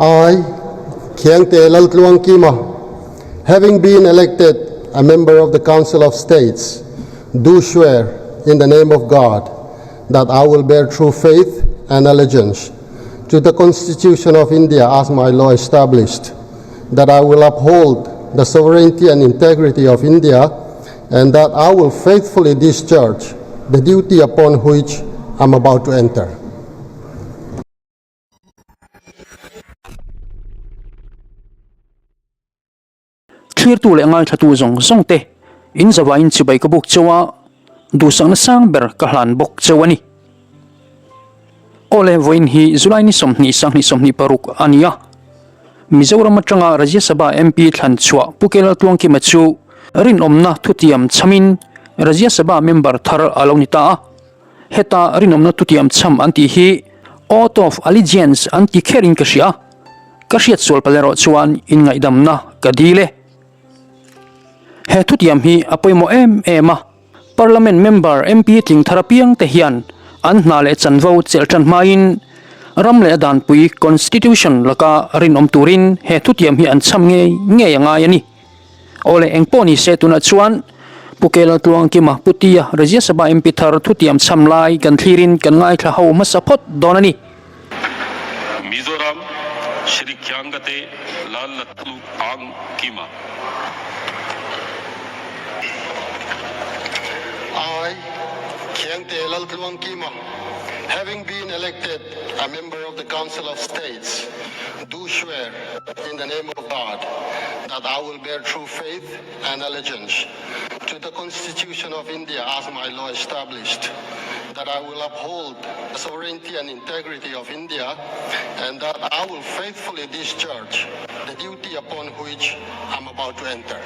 I, Khiangte Laltluangkima, having been elected a member of the Council of States, do swear in the name of God that I will bear true faith and allegiance to the Constitution of India as my law established, that I will uphold the sovereignty and integrity of India, and that I will faithfully discharge the duty upon which I'm about to enter. Thlirtu leh ngaithlatu zawng zawng te in zavaiin chibai ka buk cheu a, duhsakna sang ber ka hlan bawk cheu a ni. Awle, vawiin hi July ni 20 sanghnih 26 a ni a. Mizoram atanga Rajya Sabha MP thlan chhuah Pu Kelal Tluangkima chu rinawmna thutiam chhamin Rajya Sabha member thar a lo ni ta a. Heta rinawmna thutiam chham an tih hi Oath of Allegiance an ti kherin ka hria. Ka hriat sual palh erawh chuan inngaihdamna ka dil e. He thutiam hi a pawimawh em em a, Parliament member MP tling thar apiang te hian an hna leh chanvo chelh tan hmain ram leh a danpui Constitution laka rinawm turin he thutiam hi an chham ngei ngei a ngai a ni. Awle eng pawh ni se tunah chuan Pu Kela Tluangkima Pu Tia Rajya Sabha MP thar thutiam chham lai kan thlirin kan ngaithla ho hmasa phawt dawn a ni. Mizoram Shri Khiangte Lallatlu Ang Kima. I, Khiangte Laltluangkima, having been elected a member of the Council of States, do swear in the name of God that I will bear true faith and allegiance to the Constitution of India as my law established, that I will uphold the sovereignty and integrity of India, and that I will faithfully discharge the duty upon which I'm about to enter.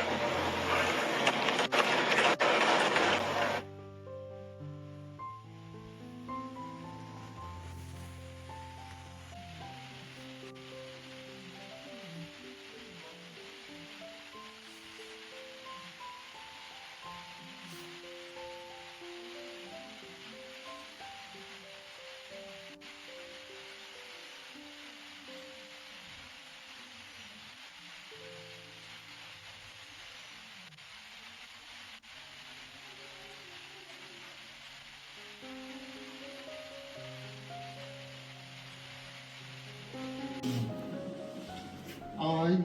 I,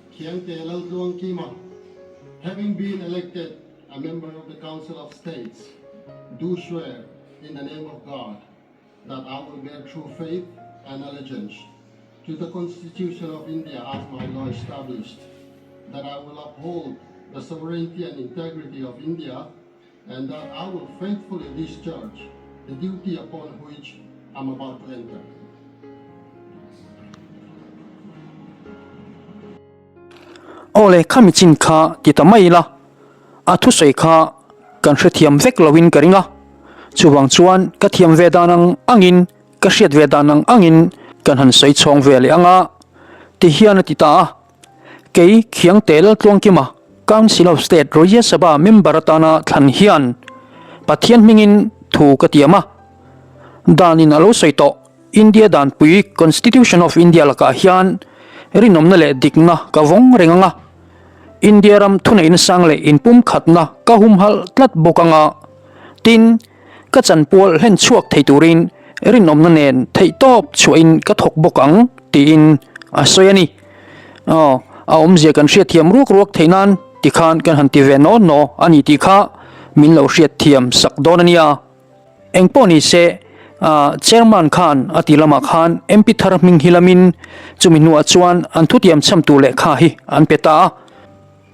Khiangte Laltluangkima, having been elected a member of the Council of States, do swear in the name of God that I will bear true faith and allegiance to the Constitution of India as my law established, that I will uphold the sovereignty and integrity of India, and that I will faithfully discharge the duty upon which I'm about to enter. Awle khami chin kha ti ta mai ila, a thusawi kha kan hrethiam vek loin ka ring a, chuvang chuan ka thiam ve dan ang angin ka hriat ve dan ang angin kan han sawi chhawng ve leh ang a, ti hian a ti ta a. Kei Khiangte Laltluangkima, Council of State Rajya Sabha member atana thlan hian Pathian hmingin thu ka tiam a. Danin a lo sawi tawh, India danpui Constitution of India lakah hian rinawmna leh dikna ka vawng reng ang a. India ram thuneihna sang leh inpumkhatna ka humhalh tlat bawk ang a. Tin, ka chanpual hlen chhuak thei turin rinawmna nen theihtawp chhuahin ka thawk bawk ang tiin a sawi a ni. Aw, a awmzia kan hriatthiam ruak ruak theih nan tikhan kan han ti ve naw naw a ni tih kha min lo hriatthiam sak dawn a nia. Engpawh ni se, Chairman khan a ti lamah khan MP thar hming hi lamin chumi hnuah chuan an thutiam chhamtu lehkha hi an pe ta a.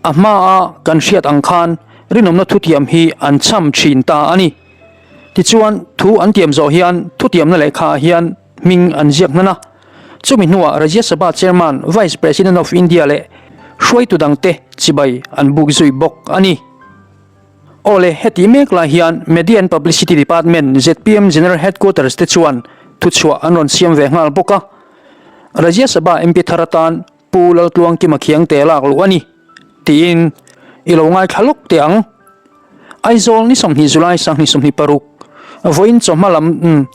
A hmaa kan hriat ang khan rinawmna thutiam hi an chham thin ta a ni. Tichuan, thu an tiam zawh hian thutiamna lehkhaah hian hming an ziak hnan a. Chumi hnuah Rajya Sabha Chairman, Vice President of India leh hruaitu dangte chibai an buk zui bawk a ni. Awle, heti mek lai hian Media and Publicity Department, zpm General Headquarters te chuan thuchhuah an rawn siam ve nghal bawk a. Rajya Sabha MP thar atan Pu Laltluangkima Khiangte lak luh a ni, tiin i lo ngaithla lawk teh ang. Aizawl ni 20 July 2026, vawiin chawhma lam.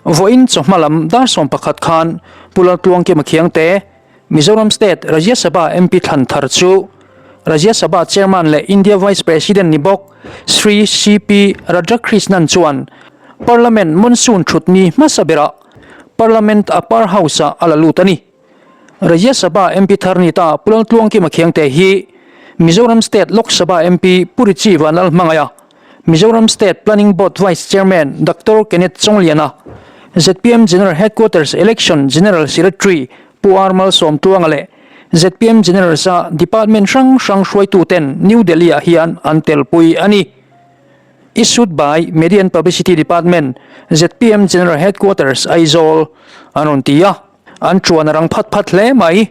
Vawiin chawhma lam dar 11 khan Pu Laltluangkima Khiangte, Mizoram State Rajya Sabha MP thlan thar chu Rajya Sabha Chairman leh India Vice President ni bawk Shri CP Radhakrishnan chuan Parliament Monsoon thutni hmasa berah Parliament Upper House-ah a la lut a ni. Rajya Sabha MP thar ni ta Pu Laltluangkima Khiangte hi Mizoram State Lok Sabha MP Pu Richie Vanlalhmangaia, Mizoram State Planning Board Vice Chairman Doctor Kenneth Chawngliana, zpm General Headquarters Election General Secretary Pu R Malsawmtluanga leh zpm Generals-a Department hrang hrang hruaituten New Delhi-ah hian an telpui a ni. Issued by Media and Publicity Department, zpm General Headquarters, Aizawl an rawn ti a, an chuan a rang phat phat hle mai.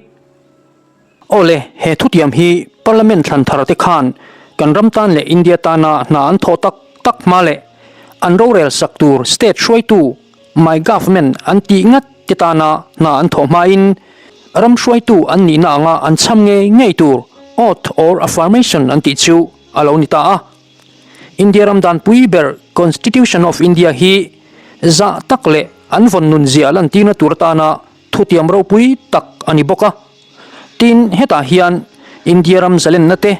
Awle, he thutiam hi Parliament thlan thar te khan kan ram tan leh India tana hna an thawh tak tak hma leh an rorel sak tur state hruaitu My Government an tih ngat te tana hna an thawh hmain ram hruaitu an nihna anga an chham ngei ngei tur oath or affirmation an tih chu a lo ni ta a. India ram danpui ber Constitution of India hi zah tak leh an vawn nun zia lantirna tur atana Thutiam ropui tak a ni bawk a. Tin, hetah hian India ram zalenna te,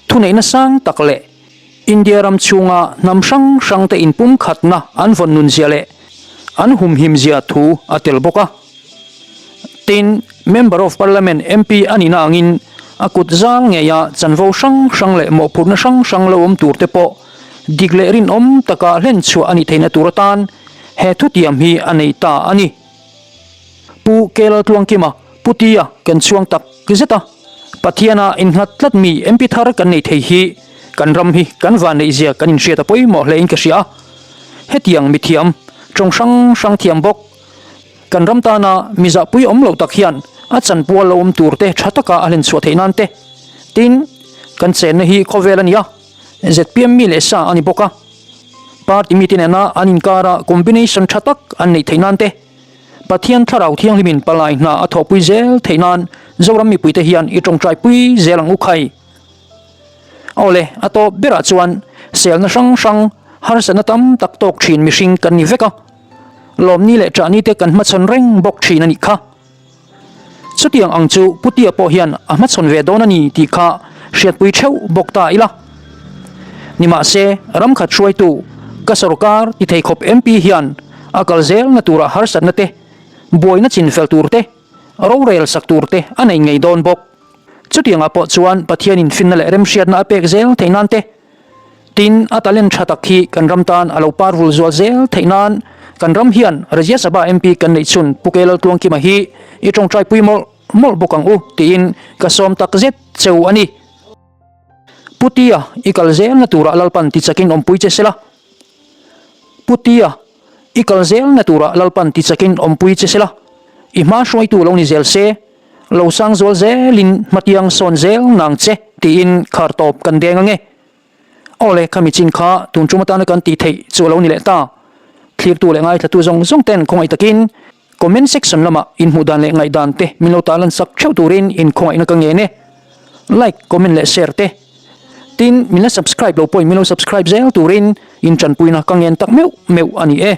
thuneihna sang tak leh India ram chhunga hnam hrang hrang te inpumkhatna an vawn nun zia leh an humhim zia thu a tel bawk a. Tin, Member of Parliament, MP, a nihna angin a kut zal ngeia chanvo hrang hrang leh mawhphurhna hrang hrang lo awm tur te pawh dik leh rinawm taka hlenchhuah a nih theihna tur atan he thutiam hi a nei ta a ni. Pu Kelaltluangkima, Pu Tia kan chhuang tak zet a, Pathiana innghat tlat mi MP thar kan nei thei hi kan ram hi kan van neih zia kan inhriat a pawimawh hle in ka hria a. Hetiang mithiam, tawng hrang hrang thiam bawk, kan ram tana mi zahpui awm lo tak hian a chanpual lo awm tur te tha taka a hlenchhuah theih nan te, tin, kan chenna hi khawvel a ni a, zpm mi leh sa a ni bawk a. Party mite nena an inkara combination tha tak an neih theih nan te, Pathian Thlarau Thianghlimin palai hna a thawhpui zel theih nan Zoram mipuite hian i tawngtaipui zel ang u khai. Awle, a tawp berah chuan selna hrang hrang, harsatna tam tak tawk thin mihring kan ni vek a, lawmni leh ṭahni te kan hmachhawn reng bawk thin a nih kha. Chutiang ang chu Putia pawh hian a hmachhawn ve dawn a ni tih kha hriatpui theuh bawk ta ila. Nimahse, ram khat hruaitu, ka sorkar ti thei khawp MP hian a kal zelna turah harsatna te, buaina chinfel tur te, rorel sak tur te a nei ngei dawn bawk. Chutiangah pawh chuan Pathianin finna leh remhriatna a pek zel theih nan te, Tin, a talent tha tak hi kan ram tan a lo par vul zual zel theih nan kan ram hian Rajya Sabha MP kan neih chhun Pu K Laltluangkima hi i tawngtai pui mawlh mawlh bawk ang u tiin ka sawm tak zet cheu a ni. Pu Tia, i kal zelna turah Lalpan tichakin awmpui che sela. Pu Tia, i kal zelna turah Lalpan tichakin awmpui che sela. I hma hruaitu lo ni zel se. Lo sang zual zelin hmatiang sawn zel nang che tiin khar tawp kan deng ange. Awle khami chin kha tun tum atana kan tih theih chu a lo ni leh ta. Thlirtu leh ngaithlatu zawng zawng ten khawngaih takin comment section lamah inhmuh dan leh ngaihdan te min lo tarlan sak theuh turin inkhawngaihna ka ngen e. Like, comment leh share te. Tin, min la subscribe lo pawhin min lo subscribe zel turin in tanpuina ka ngen tak meuh meuh a ni e.